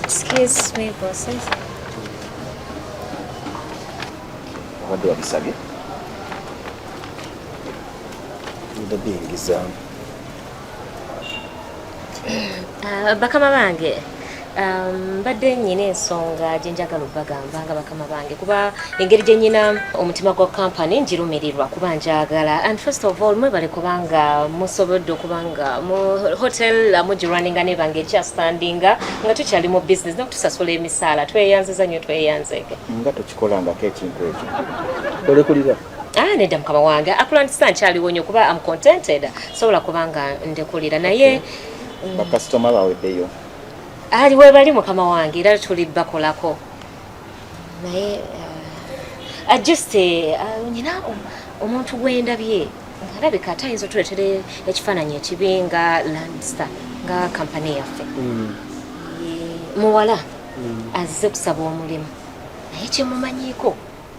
Excuse me, bosses. Obadde wabisabye? Ndabiyingizaamu. Ah, bakama bange mbadde nyina ensonga gye njagala okubagamba nga bakama bange kuba engeri gye nyina omutima gwa kampani ngirumirirwa kuba njagala and first of all mwebale kubanga musobodde okubanga mu hotel mugirwaninga nebanga ekyastandinga nga tukyali mu business nokutusasula emisaala tweyanziza nnyo tweyanzege nga tokikolangako ekintu ekyo olekulira. Ah, nedda mukama wange, akulandisa nkyaliwo nnyo kuba am contented, sobola kubanga ndekulira naye. Bakasitoma baweddeyo? Ali webali mukama wange, era tuli bakolako naye just nyina omuntu gwendabye ng'alabika ate ayinza otuleetera ekifaananyi ekibi nga Landstar, nga kampani yaffe. Muwala azze kusaba omulimu naye kyemumanyiiko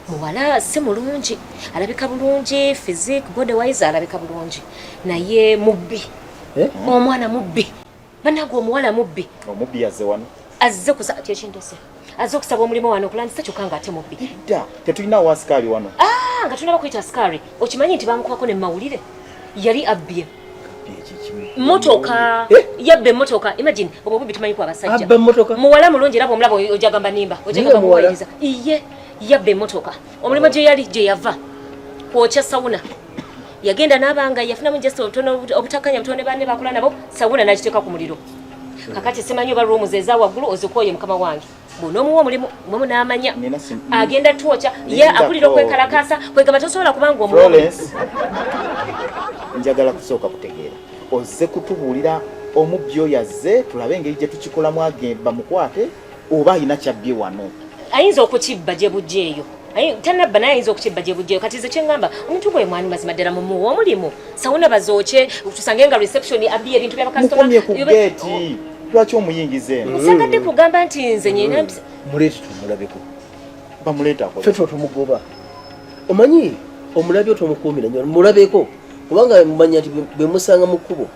muwala si mulungi, alabika bulungi physique, body wise alabika bulungi, naye mubbi. Eh? Omwana mubbi bannange, omuwala mubbi. Omubbi yazze wano? Azze kusa kyekindese, azze okusaba omulimu wano okulandisa kyokka nga ate mubbi. Dda tetulina wasikaali wano. Ah, nga tunaba kuyita asikari, okimanyi nti bamukubako ne mawulire yali abbye motoka? Eh? Yabba emmotoka. Imagine, obwo bubbi tumanyi ku abasajja. Abba emmotoka? Muwala mulungi era bwomulaba ojagamba nimba, ojagamba Niye muwala? muwayiriza iye yabba emmotoka. Omulimu gye yali gye yava kwokya sauna, yagenda n'abanga yafunamu just obutono obutakanya butono ne banne bakola nabo, sauna n'agiteeka ku muliro. Kakati simanyi oba rooms eza waggulu ozikooye mukama wange, bw'onoomuwa omulimu mwe munaamanya. Nina Agenda twokya ye. Lindako. Akulira okwekalakaasa kwegamba tosobola kubanga omuwa. Florence, njagala kusooka kutegeera ozze kutubuulira omubbi oyo azze tulabe engeri gye tukikolamu bamukwate oba alina kyabbye wano? Ayinza okukibba gye bujja eyo. Tanabba naye ayinza okukibba gye bujja eyo. Kati nze kyeŋŋamba omuntu gwe mwani mazima ddala mumuwa omulimu, sauna bazookye, tusange nga reception abbiye ebintu byabakasitoma. Mukomye ku geeti, lwaki omuyingiza eno? Nsagadde kugamba nti nze nyina Muleete tumulabeko. Bamuleeta akole? Ffe tuba tumugoba. Omanyi omulabi otomukuumira nnyo, mulabeko kubanga mumanya nti bwe musanga mu kkubo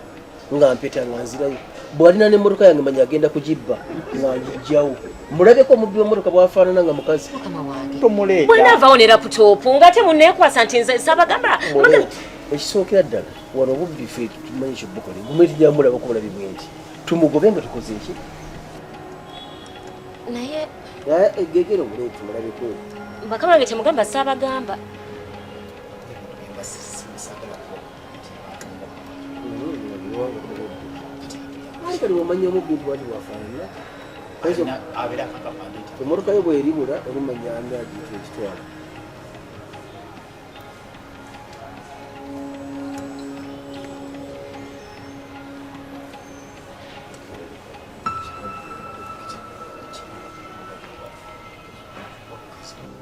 nga mpeta nga nzirayo, bw'alina n'emmotoka yange manya agenda kugibba nga ngijjawo. Mulabeko omubbi w'emmotoka bw'afaanana nga mukazi. Mukama wange. Tomuleeta. Bwenaavawo ne laptop ng'ate muneekwasa nti nze sabagamba. Muleete. Ekisookera ddala wano obubbi ffe tumanyi kyobukole gume, tujamulabako bulabi bwe nti tumugobe nga tukoze eki. Naye Egegere omuleete tumulabeko. Bakama bange, temugamba saabagamba. Ali kati womanya omubbi nti bwati bwafaanana, emmotoka yo bweribula olimanya ani agiyita ekitwala.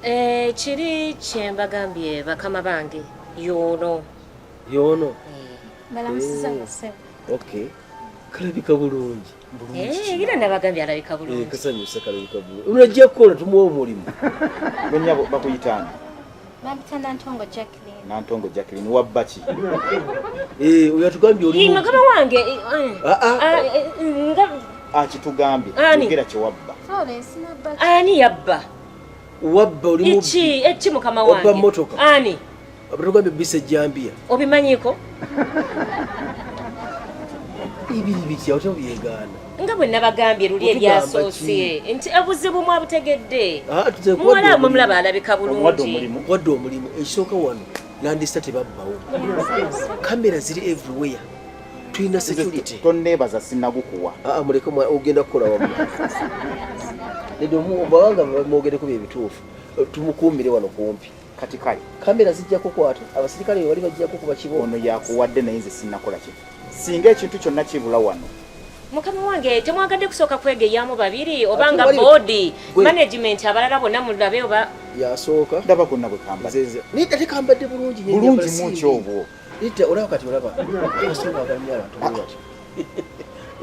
Eh, kiri kyembagambye bakama bange, yoono. Yoono. Balamusiza bassebo. Okay, kalabika bulungi. Eh, era nabagambye alabika bulungi. Kasanyusa, kalabika bulungi. Unajja kukola, tumuwa omulimu. Bonyabo, bakuyitaani? Bampita Nantongo Jacqueline. Nantongo Jacqueline, wabba ki? Eh, oyo atugambye oli Ii, mubbi. Mukama wange eh, Ah, ah. ah, nga Akitugambye. Ani? Yogera kyewabba. Florence nabba. Ani yabba? Wabba, oli mubbi. Eki eki mukama Wabba wange? mmotoka. Ani? Batugambye bisa ejjambiya. Obimanyiiko? Ebiri bitya otya obyegaana? Nga bwe nabagambye luli. Otugamba Ebyasoose nti obuzibu mwabutegedde. Ah, tuze kuwadde Muwala omulimu. mwe mulaba alabika Omuwadde bulungi. omulimu. Wadde omulimu. Ekisooka wano Landista tebabbawo, kamera ziri everywhere, tulina security. Tonneebaza, sinnagukuwa. Aa, muleke ogenda kukola wamu nedde bwabanga mwogereko byebituufu, tumukuumire wano kumpi. Kati kale. Kamera zijja kukwata abasirikale bwe bali bajja kukuba kibo. Ono yakuwadde naye nze sinnakola ki singa ekintu kyonna kibula wano. Mukama wange, temwagadde kusooka kwegeyamu babiri oba nga Ate board management abalala bonna mulabe oba Yasooka. Ndaba gonna bwe kambadde. Nze nze naye ate kambadde bulungi nnyo, Bulungi ennyambala mu si mbi. kyobwo. Nedda, olaba kati olaba asobola agala nnyo abantu bwe batyo.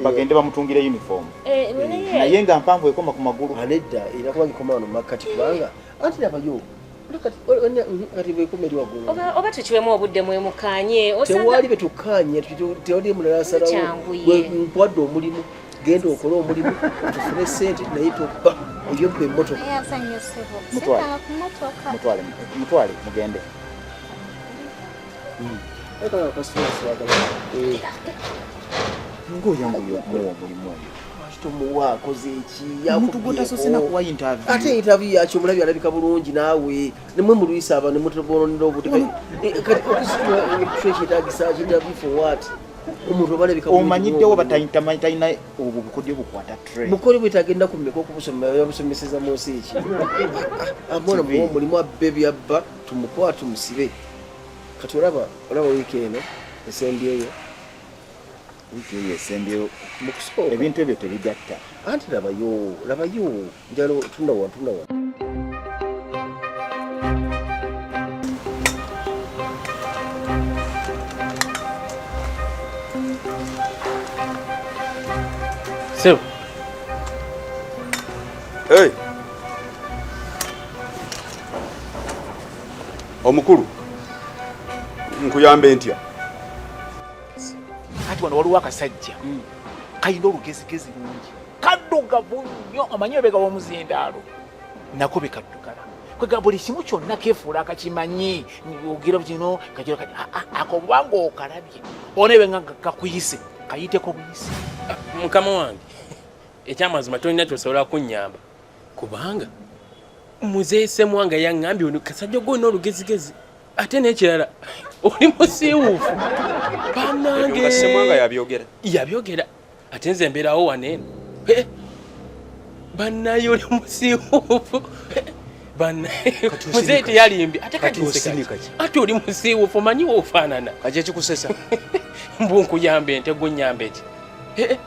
Bagende bamutungire uniform. Eh, naye Naye nga mpanvu ekoma ku magulu. Ah, nedda, era kubanga ekoma wano makkati kubanga anti labayo kati kati bwekoma eri waggulu. Oba tukiwemu obudde mwemukanye osanga Tewali betukkaanya, tewali mulala asalawo. Kyanguye. Gwe nkuwadde omulimu. Genda okole omulimu tufune sente naye tobba ebyobba emmotoka. Mutwale, mutwale mugende. Ngoyanguye okumuwa omulimu oyo. Lwaki tomuwa akoze eki? Omuntu gwotasoose nakuwa interview. Ate interview yaki omulabi alabika bulungi naawe nemwe mulwisa abantu nemutobononera obudde. Kati okusitula kyetagisa ki interview for what? Omuntu oba alabika bulungi. Omanyiddewo batalina obwo bukodyo bukwata tray. Bukodyo bwetagenda kumeka okubusoma babusomeseza mu nsi ki? Amwana muwa omulimu abbe byabba tumukwate tumusibe. Kati olaba olaba wiiki eno esembyeyo. Wiiki eyo esembyeyo mu kusooka. Ebintu ebyo tebigatta. Anti labayo labayo njalo tunawa tunawa. Sebo. Hey. Omukulu nkuyambe ntya? Kati wano waliwo akasajja kalina olugezigezi lungi, kaddugavu nnyo, omanyi ebega w'omuzindaalo nako bekaddugala, kwega buli kimu kyonna kefuula akakimanyi, ogira kino kagira kati ako bwanga okalabye oneebe nga kakuyise kayiteko buyise. Mukama wange, ekyamazima tolina kyosobola kunnyamba kubanga Muzeeyi Ssemwanga yaŋŋambye ono kasajja gwolina olugezigezi ate n'ekirala oli musiiwuufu. Bannange Ssemwanga yabyogera, yabyogera ate nze mbeerawo wano eno. Bannaye oli musiiwuufu. Muzeeyi teyalimbye ate kati ate oli musiiwuufu, omanyi woofaanana. Kati ekikusesa mbu nkuyambe nte gwe nnyambe ki?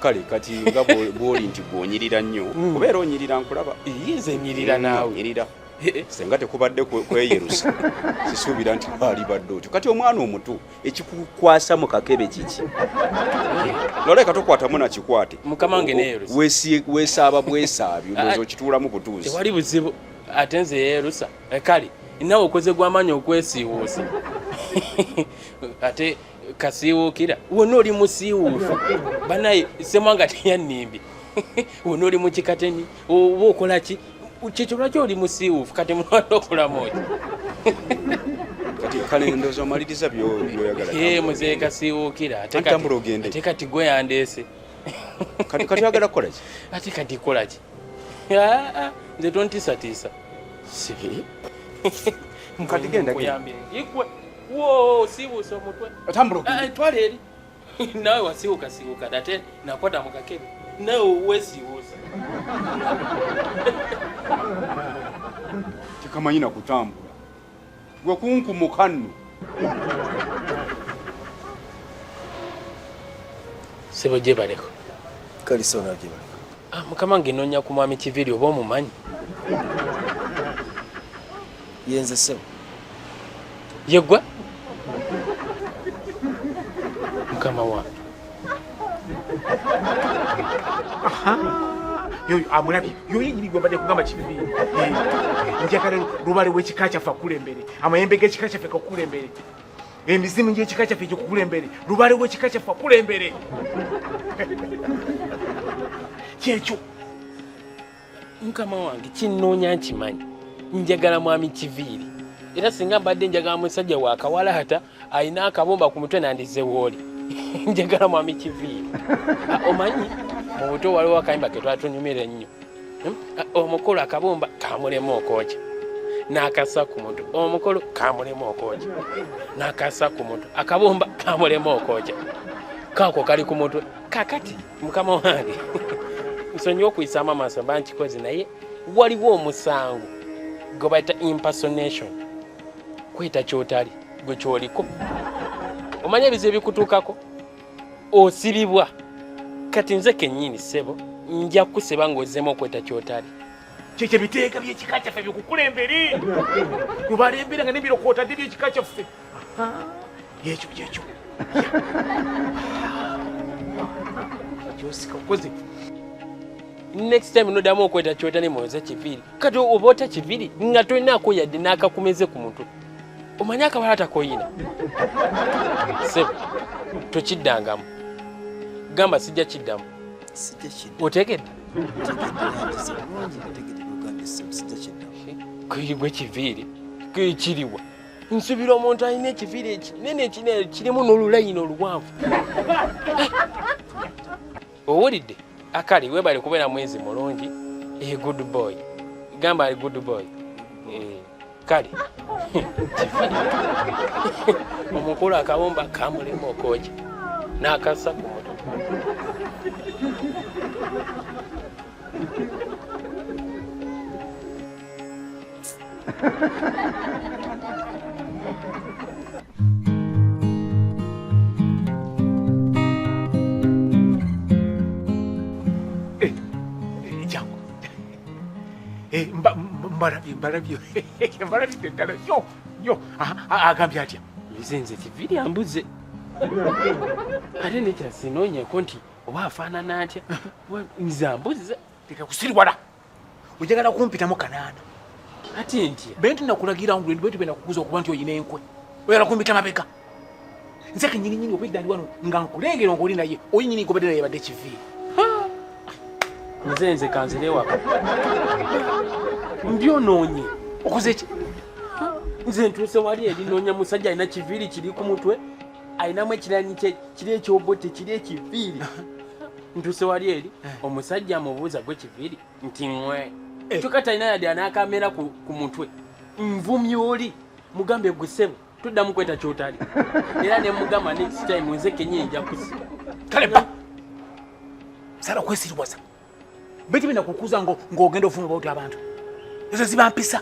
Kale kati nga bw'oli nti gw'onyirira nnyo, kubeera onyirira nkulaba. Nze nyirira naawe. Nyirira. Senga tekubadde kweyerusa sisuubira nti waalibadde otyo. Kati omwana omuto ekikukwasa mu kakebe kiki? Noleka tokwatamu na kikwate. Mukama wange neeyerusa. Weesaaba bwesaabi, ndowooza okituulamu butuuzi. Tewali buzibu, ate nze yeerusa. Kale naawe okoze gw'amaanyi okwesiiwuusa. Ate kasiiwuukira wonna oli musiiwuufu. Banaye Ssemwanga teyannimbye. Wonna oli mu kikateni oba okola ki? Kyekyo lwaki oli musiiwuufu? Kati mulwadde okolamu ki? Kati kale ndowooza omaliriza by'oyagala. Muzeeyi kasiiwuukira. Ate tambula ogende. Ate kati gwe yandeese. Kati oyagala kukola ki? Ate kati kola ki? Nze tontiisatiisa. Sibi. Kati genda genda. Ikwe. Wo, siwuusa omutwe. Tambula ogende. Twala eri. Nawe wasiwuka siwuka ate nakwata mu kakebe. Nawe weesiwuusa. Tekamanyi na kutambula. Gwe kunkumuka nno. Sebo gyebaleko. Kale sebo nawe gyebaleko. Mukama nge nnoonya ku mwami Kiviiri oba omumanyi? Yenze sebo. Ye ggwe? Mukama wange. Yoyo amulabye, yoyo yennyini gwe mbadde kugamba Kiviiri. Njagala lubale w'ekika kyaffe akulembere, amayembe g'ekika kyaffe gakulembere, emizimu gy'ekika kyaffe gikukulembere, lubale w'ekika kyaffe akulembere. Kyekyo. Mukama wange kinnoonya nkimanyi, njagala mwami Kiviiri, era singa mbadde njagala musajja wa kawalaata alina akabumba ku mutwe nandizze wooli. Njagala mwami Kiviiri. Omanyi mu buto waliwo akayimba ke twatunyumira ennyo. Omukulu akabumba kamulema okwokya n'akassa ku mutwe, omukulu kamulema okwokya n'akassa ku mutwe, akabumba kamulema okwokya, kaako kali ku mutwe. Kakati mukama wange nsonyiwa okuyisaamu amaaso mba nkikoze, naye waliwo omusango gwe bayita impersonation, kweta kyotali gwe kyoliko. Omanyi ebizibu ebikutuukako, osibibwa. Kati nze kennyini ssebo nja kukusiba ng'ozzeemu okweta kyotali. Kyekyo ebiteeka by'ekika kyaffe bikukulembere, lubalembera nga n'ebiro kwotadde by'ekika kyaffe. Ekyo kyekyo kyosika okoze. Next time noddamu okweta kyotali muze Kiviiri. Kati oba ota Kiviiri nga tolinaako yadde n'akakumeze ku mutwe, omanyi akabala takoyina. Ssebo tokiddangamu, gamba sijja kiddamu. Otegedde? Gwe kiviiri kiriwa? Nsubira omuntu alina ekiviiri ekinene ekinene kirimu n'olulayini oluwanvu. Owulidde? Akali webale kubeera mwezi mulungi. A good boy. Gamba ali good boy. Kale omukulu akabumba kamulema okwokya n'akassa ku mutwe. Eh, mbalabye mbalabye mbalabye ddala nyo nyo agambye atya? Nze nze kiviri ambuze ate nekyasinonyeko nti oba afaanana atya, nze ambuze. Leka kusiriwala, ojagala kumpitamu kanaana. Ate ntya? Bentu nakulagira ngu bentu benakukuza okuba nti oyina enkwe, oyagala kumpita mabega. Nze kenyini nyini obwedda ndi wano nga nkulengera ng'oli naye, oyi nyini gobadde naye badde kiviiri. Nze nze kanzire ewaka mbyonoonye. Okoze ki? Nze ntuuse wali eri noonya musajja alina kiviiri kiri ku mutwe, alinamu ekiranyi kiri ekyobote kiri ekiviiri. Ntuuse wali eri omusajja amubuuza gwe kiviiri nti ŋwe, kyokka talina yadde anaakamera ku mutwe. Nvumye oli mugambe gwe ssebo tuddamu kweta kyotali, era ne mugamba next time nze kenyini nja kusiba. Kale ba sala kwesiriwaza beti bina kukuza ngo ng'ogenda ofuma bawuti abantu ezo ziba mpisa.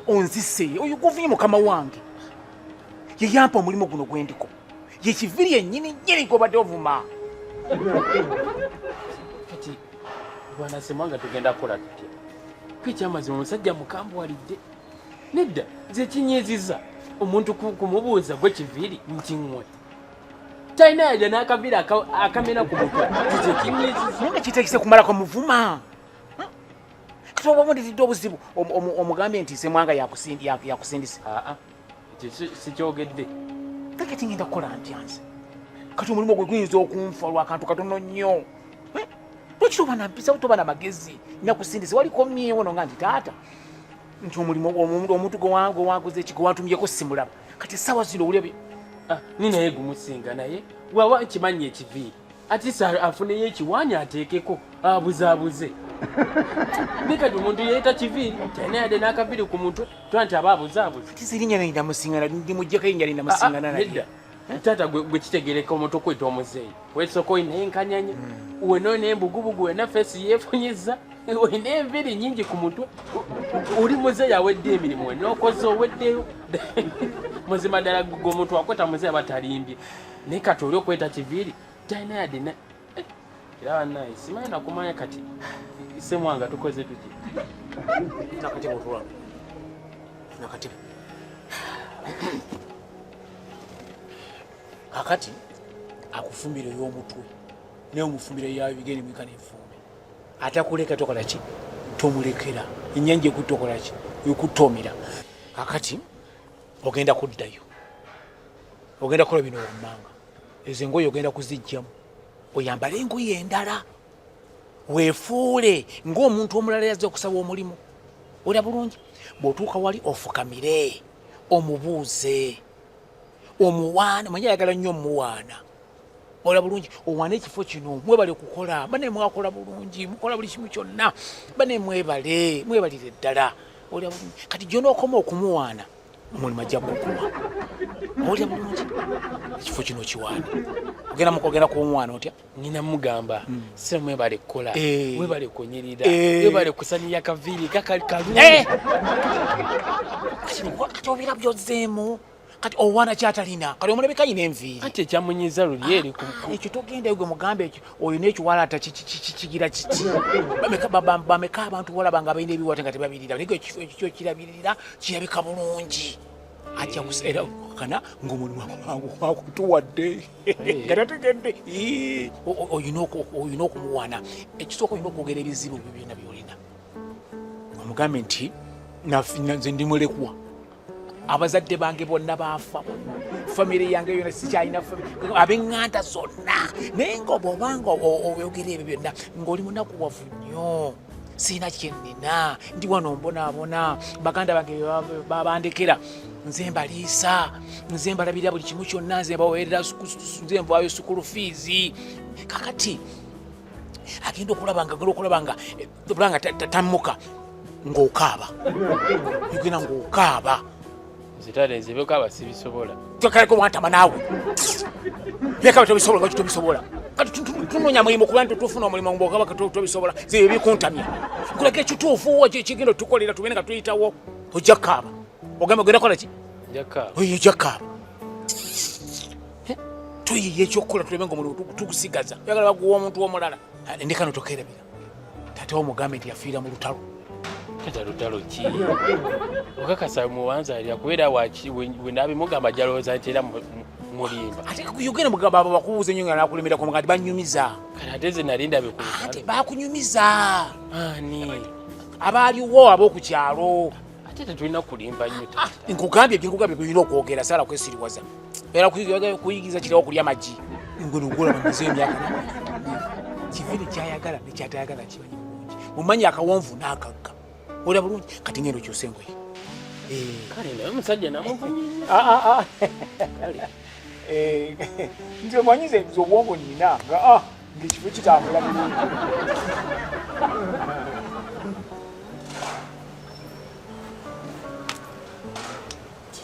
Onzise oyo guvunye mukama wange ye yampa omulimu guno gwendiko, ye kiviri yennyini nnyini gwobadde ovuma. Kati bwana Semwanga tugenda kukola tutya? Kwekyamazima omusajja mukambuwalidde. Nedda nze kinyiziza omuntu kumubuuza gwe kiviiri nti ŋwe, talina yadde n'akaviiri akamera ku mutwe. Nze kinyiziza. Naye nga kiteekise kumalako muvuma. Kati oba omunditidde obuzibu omugambye nti Semwanga yakusindise. Aa, ekyo sikyogedde. Kati ngenda kukola ntya nze? Kati omulimu gwe guyinza okunfa lw'akantu katono nnyo. Lwaki toba na mpisa, toba na magezi? Nakusindise waliko myewo no nga nti taata nti omulimu omuntu gwe wanguze eki gwe wantumyeko simulaba. Kati essaawa zino owulira Ni naye gumusinga naye wawa nkimanyi ekiviiri ati afuneyo ekiwaanyi ateekeko abuzaabuze. Ne kati omuntu yeeta kiviiri talina yadde n'akaviiri ku mutwe twa nti aba abuzaabuze. Kati erinnya linamusingana ndimuggyeko erinnya linamusingana naye. Nedda taata gwe kitegereka omuntu okweta omuzeeyi wesooka olina enkanyanya wena olina embugubugu wena feesi yeefunyiza olina enviiri nyingi ku mutwe oli muzeeyi awedde emirimu wena okoze oweddeyo. Muzima ddala gwe omuntu akweta muzeeyi aba talimbye, naye kati oli okweta kiviiri talina yadde era bannaye simanyi nakumanya. Kati Semwanga tukoze tuki? Nakatebe otulwa nakatebe. Kakati akufumbira ey'omutwe naye omufumbira eyabigere mwika n'enfumbi atakuleka tokola ki? Tomulekera ennyanja ekutta okola ki? Ekutomera. Kakati ogenda kuddayo ogenda kukola bino wammanga, ezo engoye ogenda kuzijjamu oyambale engoye endala weefuule ng'omuntu omulala yazze okusaba omulimu. Olya bulungi bw'otuuka wali ofukamire omubuuze omuwaana, manyi ayagala nnyo omuwaana. Ola bulungi owaana ekifo kino, mwebale kukola bane, mwakola bulungi, mukola buli kimu kyonna bane, mwebale mwebalire ddala. Olya bulungi kati gy'onookoma okumuwaana omulimu ajja kukuwa. Olya bulungi ekifo kino kiwaane, ogenda mukogenda kumuwaana otya? Nina mugamba sira mwebale kukola, mwebale kunyirira, mwebale kusaniya kaviiri kakali kalungi. Kati obira byozzeemu kati owaana kyatalina kati omulabika ayina enviiri. Anti ekyamunyiza luli eri ku ekyo togendayo gwe mugambe ekyo oyo n'ekiwalaata kigira kiki? Bameka abantu bolaba nga balina ebiwata nga tebabirira, naye ekyo kirabirira kirabika bulungi. Ajja era kana ng'omulimu akutuwadde nga tategedde. Olina okumuwaana ekisooka, olina okwogera ebizibu byo byonna byolina, omugambe nti nze ndi mulekwa. Abazadde bange bonna baafa, famire yange yona sikyalina, ab'eŋŋanda zonna. Naye nga bw'obanga oyogera ebyo byonna ng'oli munakuwavu nnyo, sirina kyenina, ndi wano mbonaabona, baganda bange babandekera, nze mbaliisa, nze mbalabirira buli kimu kyonna, nze mbawerera, nze nvaayo sukulu fiizi. Kakati agenda okulaba nga agenda okulaba nga nga tammuka ng'okaaba, yogera ng'okaaba. Nze taata, nze byokaba sibisobola. Kaleko wantama naawe, byekaba tobisobola. Lwaki tobisobola? Kati tunoonya mulimu, kuba nti tufuna omulimu ng'okaba tobisobola. Ze bikuntamya. Nkuleka ekituufu kigenda otukolera tubene nga tuyitawo. Ojja kukaaba, ogambe ogenda kukola ki? Ojja kukaaba. Tuyiye ekyokukola tulebe nga omulimu tugusigaza. Oyagala baguwa omuntu omulala. Ndekano tokerabira tate omugambe nti yafiira mu lutalo. Tata, lutalo ki? Okakasa muwanzalira kubeera wenabimugamba jalowooza nti era mulimba. Ate yogera mugamba abo bakubuuza ennyo nga nakulemerako nga nti banyumiza. Kale ate ze nali ndabe ku Ate bakunyumiza. Ani? Abaaliwo ab'oku kyalo. Ate tetulina kulimba nnyo tata. Nkugambye, byenkugambye byolina okwogera, saala kwesiriwaza era kuyigiriza kirawo okulya amagi ngono golaba maze emyaka kiviri kyayagala nekyatayagala kimanyi bulungi, mumanyi akawonvu n'akagga olya bulungi. Kati ngenda okyusa engoye. Kale naye omusajja namuvunye. Nze omanyi nze obwongo nina nga ng'ekifo kitambula bulungi.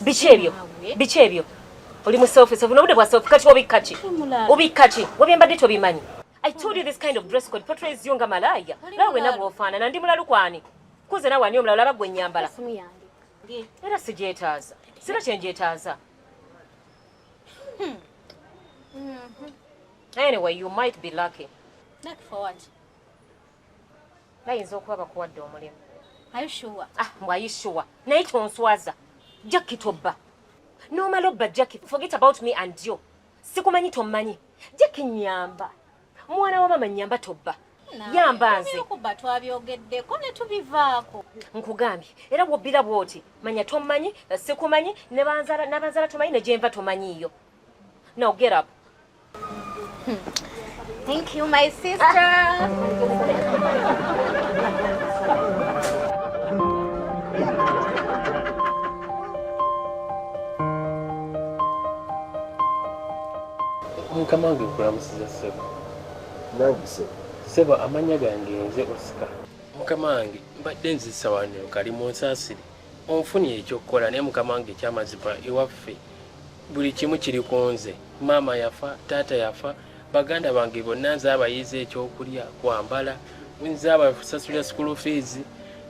Biki ebyo? Biki ebyo? Oli mu selfie, selfie, n'obudde bwa selfie. Kati obikka ki? Obikka ki? Wabyembadde tobimanyi. I told you this kind of dress code portrays you nga malaaya. Nawe wena bw'ofaanana ndi mulalu kwani? Kuze nawe ani omulalu? Laba gwe nnyambala. Era sigyetaaza. Sina kye ngyetaaza. Anyway, you might be lucky. Lucky for what? Bayinza okuba bakuwadde omulimu. Are you sure? Ah, mbw are you sure? Naye tonswaza. Jackie, tobba. N'omala obba Jackie, forget about me and you. Sikumanyi, tommanyi. Jackie, nyamba. Mwana wa mama, nyamba, tobba. Yamba nze. Ebyokuba twabyogeddeko ne tubivaako. Nkugambye era bw'obbira bw'oti manya tommanyi, sikumanyi, ne banzala n'abanzala tomanyi, ne gyenva tomanyiiyo. Now get up. Thank you, my sister. Mukama wange, nkulamusiza ssebo. Nange sebo. Ssebo, amannya gange nze Oscar. Mukama wange, mbadde nzisa wano kali mu nsaasire onfunye ekyokukola, naye mukama wange, ekyamazima ewaffe buli kimu kiri ku nze. Maama yafa, taata yafa, baganda bange bonna nze abayiza ekyokulya, kwambala, nze abasasulira school fees.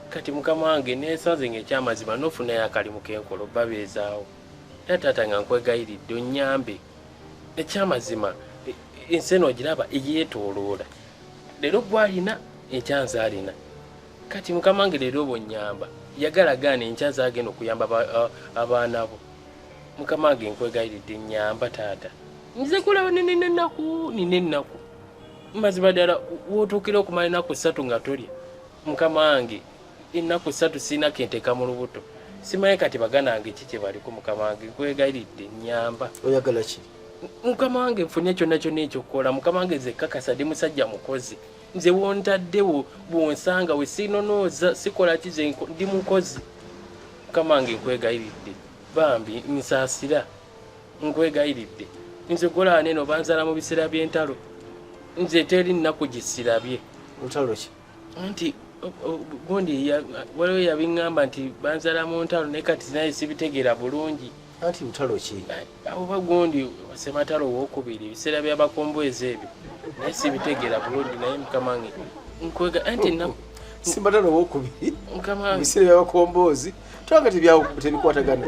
Kati mukama wange, nesanze nga ekyamazima nofunayo akalimu kenkola obabeezaawo. Era taata, nga nkwegayiridde onyambe. Ekyamazima ensi eno ogiraba eyeetooloola, leero gwalina, enkya nze alina. Kati mukama wange, leero bwonyamba yagala gaana, enkya nze agenda okuyamba abaana bo. Mukama wange, nkwegayiridde nyamba taata. Nze kulaba nina ennaku, nina ennaku mazima ddala. Wootuukira okumala ennaku 3 nga tolya, mukama wange, ennaku 3 sirina kenteeka mu lubuto. Simanyi kati baganda wange ki kye baliko. Mukama wange, nkwegayiridde nyamba. Oyagala ki? Mukama wange, nfunye kyonna kyonna ekyokukola. Mukama wange, nze kakasa ndi musajja mukozi. Nze wontadde bwonsanga we sinonooza sikola ki, ze ndi mukozi. Mukama wange, nkwegayiridde bambi, nsaasira, nkwegayiridde. Nze golaba neno banzala mu biseera by'entalo, nze teri nnaku gisirabye. Lutalo ki? Nti gundi waliwo yabiŋŋamba nti banzala mu ntalo, naye kati naye sibitegeera bulungi. Anti lutalo ki? Oba gundi sematalo owokubiri, ebiseera byabakomboezi ebyo, naye sibitegeera bulungi. Naye mukama wange, nkwega anti ennaku. Sematalo owokubiri? Mukama wange. Ebiseera byabakomboozi twanga tebikwatagana.